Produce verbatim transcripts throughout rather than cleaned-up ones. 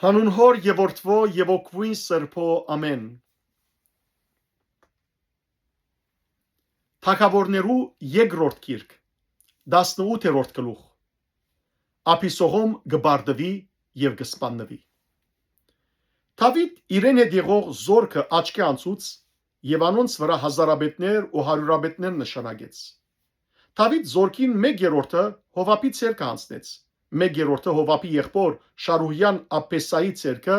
Անուն Հօր եւ Որդւոյ եւ Հոգւոյն Սրբոյ, ամէն։ Թագաւորներու երկրորդ գիրք, տասնութերորդ գլուխ։ Աբիսողոմ կը պարտուի եւ կը սպաննուի։ Դաւիթ իրեն հետ եղող զորքը աչքէ անցուց եւ անոնց վրայ հազարապետներ ու հարիւրապետներ նշանակեց։ Դաւիթ զորքին մէկ երրորդը Յովաբի ձեռքը յանձնեց, մէկ երրորդը Յովաբի եղբօր Շարուհեան Աբեսայի ձեռքը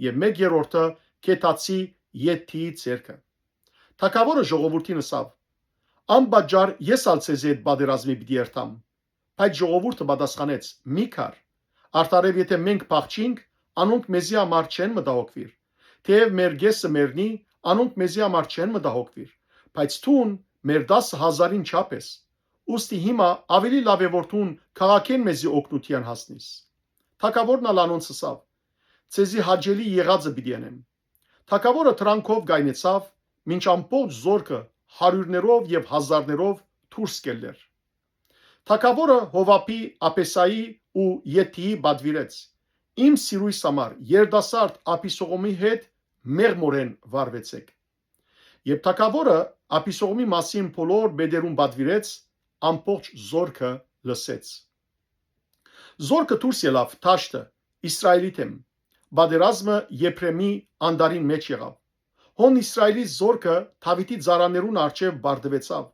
եւ մէկ երրորդը Քեթացի Եթթիի ձեռքը։ Թագաւորը ժողովուրդին ըսաւ. «Անպատճառ ես ալ ձեզի հետ պատերազմի պիտի երթամ»։ Բայց ժողովուրդը պատասխանեց. «Մի քար, արդարեւ եթէ մենք փախչինք, անոնք մեզի համար չեն մտահոգուիր։ Թէեւ մեր կէսը մեռնի, անոնք մեզի համար չեն մտահոգուիր, բայց դուն մեր տասը հազարին չափ ես։ Ուստի հիմա աւելի լաւ է որ դուն քաղաքէն մեզի օգնութեան հասնիս»։ Թագաւորն ալ անոնց ըսաւ. «Ձեզի հաճելի եղածը պիտի ընեմ»։ Թագաւորը դրանքով կայնեցաւ, մինչ ամբողջ զորքը հարիւրներով եւ հազարներով դուրս կ'ելլէր։ Թագաւորը Յովաբի, Աբեսայի ու Եթթիի պատուիրեց. «Իմ սիրոյս համար երիտասարդ Աբիսողոմի հետ մեղմօրէն վարուեցէք»։ Երբ թագաւորը Աբիսողոմի մասին բոլոր մէտերուն պատուիրեց, ամբողջ զորքը լսեց։ Զորքը դուրս ելաւ դաշտը, Իսրայէլի դէմ։ Պատերազմը Եփրեմի անտառին մէջ եղաւ։ Հոն Իսրայէլի զորքը Դաւիթի ծառաներուն առջեւ պարտուեցաւ։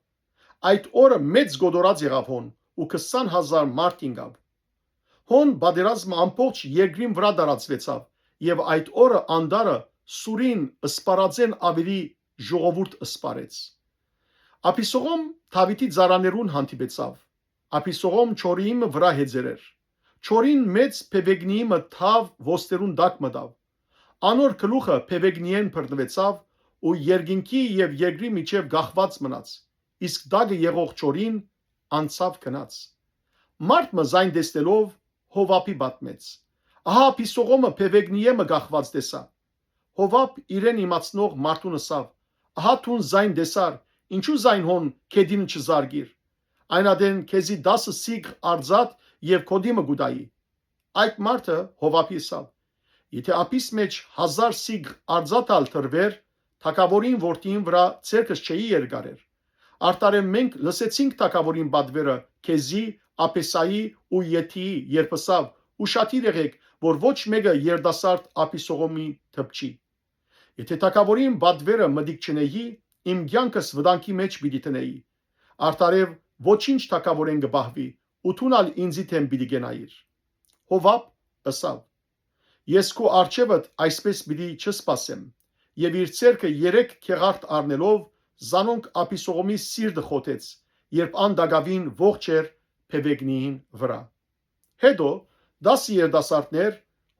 Այդ օրը մեծ կոտորած եղաւ հոն ու քսան հազար մարդ ինկաւ։ Հոն պատերազմը ամբողջ երկրին վրայ տարածուեցաւ եւ այդ օրը անտառը սուրին սպառածէն աւելի ժողովուրդ սպառեց։ Աբիսողոմ Դաւիթի ծառաներուն հանդիպեցաւ։ Աբիսողոմ չորիի մը վրայ հեծեր էր։ Չորին մեծ բեւեգնիի մը թաւ ոստերուն տակ մտաւ։ Անոր գլուխը բեւեգնիէն բռնուեցաւ ու երկինքի եւ երկրի միջեւ կախուած մնաց, իսկ տակը եղող չորին անցաւ գնաց։ Մարդ մը զայն տեսնելով Յովաբի պատմեց. «Ահա Աբիսողոմը բեւեգնիէ մը կախուած տեսայ»։ Յովաբ իրեն իմացնող մարդուն ըսաւ. «Ահա դուն զայն տեսար, ինչո՞ւ զայն հոն գետինը չզարկիր։ Այն ատեն քեզի տասը սիգ արծաթ եւ գօտի մը կու տայի»։ Այդ մարդը Յովաբի ըսաւ. «Եթէ ափիս մէջ հազար սիգ արծաթ ալ տրուէր, թագաւորին որդիին վրայ ձեռքս չէի երկարեր։ Արդարեւ մենք լսեցինք թագաւորին պատուերը քեզի, Աբեսայի ու Եթիի, երբ ըսաւ. "Ուշադիր եղէք, որ ոչ մէկը երիտասարդ Աբիսողոմի դպչի"։ Եթէ թագաւորին պատուերը մտիկ չընէի, իմ կեանքս վտանգի մէջ պիտի դնէի։ Արդարեւ ոչինչ թագաւորէն կը պահուի ու դուն ալ ինծի դէմ պիտի կենայիր"։ Յովաբ ըսաւ. "Ես քու առջեւդ այսպէս պիտի չսպասեմ"։ Եւ իր ձեռքը երեք գեղարդ առնելով, զանոնք Աբիսողոմի սիրտը խոթեց, երբ ան տակաւին ողջ էր բեւեգնիին վրայ։ Հետո տասը երիտասարդներ,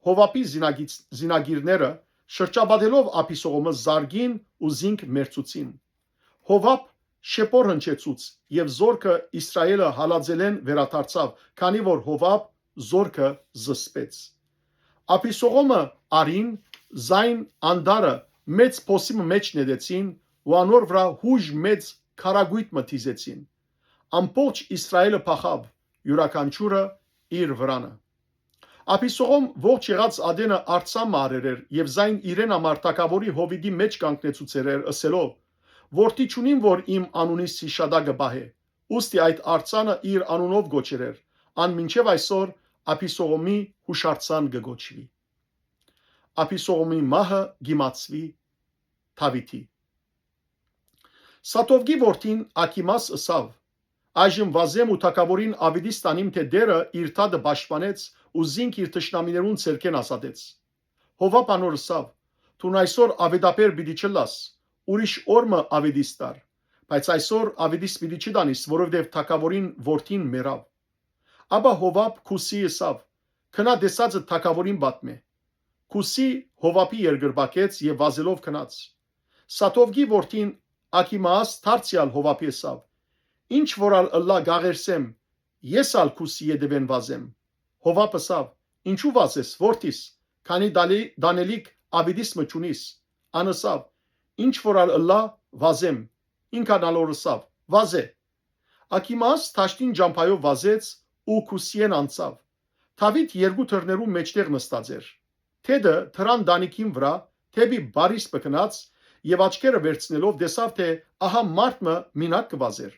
Յովաբի զինագից-, զինագիրները, շրջապատելով Աբիսողոմը, զարկին ու զինք մերցուցին։ Յովաբ շեփոր հնչեցուց, եւ զորքը Իսրայէլը հալածելէն վերադարձաւ, քանի որ Յովաբ զորքը զսպեց։ Աբիսողոմը արին, զայն անտառը մեծ փոսի մը մէջ նետեցին ու անոր վրայ յուժ մեծ քարակոյտ մը դիզեցին։ Ամբողջ Իսրայէլը փախաւ, իւրաքանչիւրը իր վրանը։ Աբիսողոմ ողջ եղած ատենը արձան մը առեր էր եւ զայն իրեն համար թագաւորի հովիտի մէջ կանգնեցուցեր էր, ըսելով. "Որդի չունիմ, որ իմ անունիս յիշատակը պահէ"։ Ուստի այդ արձանը իր անունով կոչեր էր, ան մինչեւ այսօր Աբիսողոմի յուշարձան կը կոչուի։ Աբիսողոմի մահը կ'իմացուի Դաւիթի։ Սադովկի որդին Աքիմաս ըսաւ. "Այժմ վազեմ ու թագաւորին աւետիս տանիմ, թէ Տէրը իր դատը պաշտպանեց ու զինք իր թշնամիներուն ձեռքէն ազատեց"։ Յովաբ անոր ըսաւ. "Դուն այսօր աւետաբեր պիտի չըլլաս, ուրիշ օր մը աւետիս տար, բայց այսօր աւետիս պիտի չտանիս, որովհետեւ թագաւորին որդին մեռաւ"։ Ապա Յովաբ Քուսի ըսաւ. "Գնա տեսածդ թագաւորին պատմէ"։ Քուսի Յովաբի երկրպագեց եւ վազելով գնաց։ Սադովկի որդին Աքիմաաս դարձեալ Յովաբի ըսաւ. "Ինչ որ ալ ըլլայ կ'աղերսեմ, ես ալ Քուսի ետեւէն վազեմ"։ Յովաբ ըսաւ. "Ինչո՞ւ վազես, որդիս, քանի դալի-, դանելիք աւետիս մը չունիս"։ Ան ըսաւ. "Ինչ որ ալ ըլլայ, վազեմ"։ Ինք ալ անոր ըսաւ. "Վազէ"։ Աքիմաաս դաշտին ճամբայով վազեց ու Քուսիէն անցաւ։ Դաւիթ երկու դռներու մէջտեղ նստած էր, Թէտը դրան տանիքին վրայ դէպի Պարիս մը գնաց եւ աչքերը վերցնելով տեսաւ թէ ահա մարդ մը մինակ կը վազէր։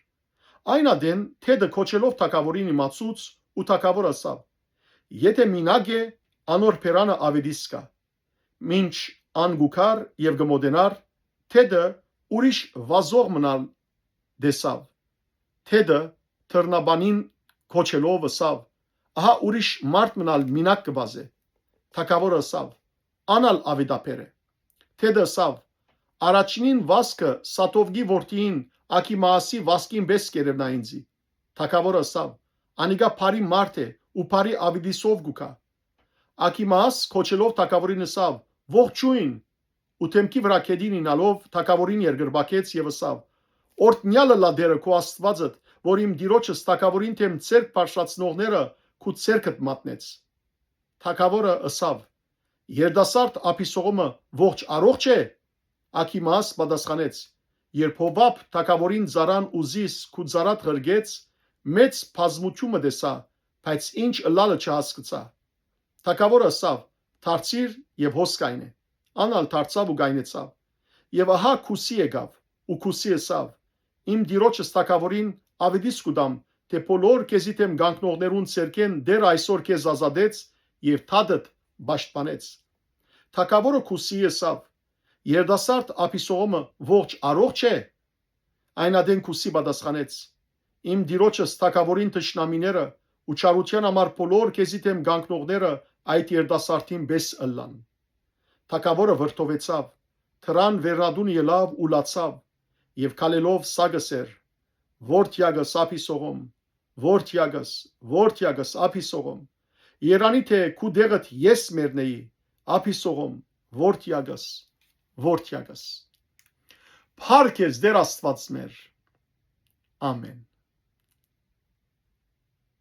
Այն ատեն թէտը կոչելով թագաւորին իմացուց ու թագաւորը ըսաւ. «Եթէ մինակ է, անոր բերանը աւետիս կայ»։ Մինչ ան կու գար եւ կը մօտենար, թէտը ուրիշ վազող մըն ալ տեսաւ։ Թէտը դռնաբանին կոչելով ըսաւ. «Ահա ուրիշ մարդ մըն ալ մինակ կը վազէ»։ Թագաւորը ըսաւ. «Ան ալ աւետաբեր է»։ Թէտը ըսաւ. «Առաջինին վազքը Սատովկի որդիին Ակիմաասի վազքին պէս կ'երեւնայ ինծի»։ Թագաւորը ըսաւ. «Անիկա բարի մարդ է ու բարի աւետիսով կու գայ»։ Ակիմաաս կոչելով թագաւորին ըսաւ. «Ողջոյն»։ Ու դէմքի վրայ գետին իյնալով թագաւորին երկրպագեց եւ ըսաւ. «Օրհնեալ ըլլայ Տէրը քու Աստուածդ, որ իմ տիրոջս թագաւորին դէմ ձեռք բարձրացնողները քու ձեռքդ մատնեց»։ Թագաւորը ըսաւ. «Երիտասարդ Աբիսողոմը ողջ առողջ է»։ Ակիմաաս պատասխանեց. «Երբ Յովաբ թագաւորին ծառան Ուզիս քու ծառադ ղրկեց, մեծ բազմութիւն մը տեսայ, բայց ինչ ըլլալը չհասկցայ»։ Թագաւորը ըսաւ. «Դարձիր եւ հոս կայնէ»։ Ան ալ դարձաւ ու կայնեցաւ։ Եւ ահա Քուսի եկաւ, ու Քուսի ըսաւ. «Իմ տիրոջս թագաւորին աւետիս կու տամ, թէ բոլոր քեզի դէմ կանգնողներուն ձեռքէն Տէրը այսօր քեզ ազատեց եւ դատդ պաշտպանեց»։ Թագաւորը Քուսի ըսաւ. «Երիտասարդ Աբիսողոմը ողջ առողջ է»։ Այն ատեն Քուսի պատասխանեց. «Իմ տիրոջս թագաւորին թշնամիները ու չարութեան համար բոլոր քեզի դէմ կանգնողները այդ երիտասարդին պէս ըլլան»։ Թագաւորը վրդովեցաւ, դրան վերնատուն ելաւ ու լացաւ, եւ քալելով սա կ'ըսէր. «Որդեակս Աբիսողոմ, որդեակս, որդեակս Աբիսողոմ, երանի թէ քու տեղդ ես մեռնեի, Աբիսողոմ, որդեակս, որդեակս»։ Փառք ես Տէր Աստուած մեր։ Ամեն։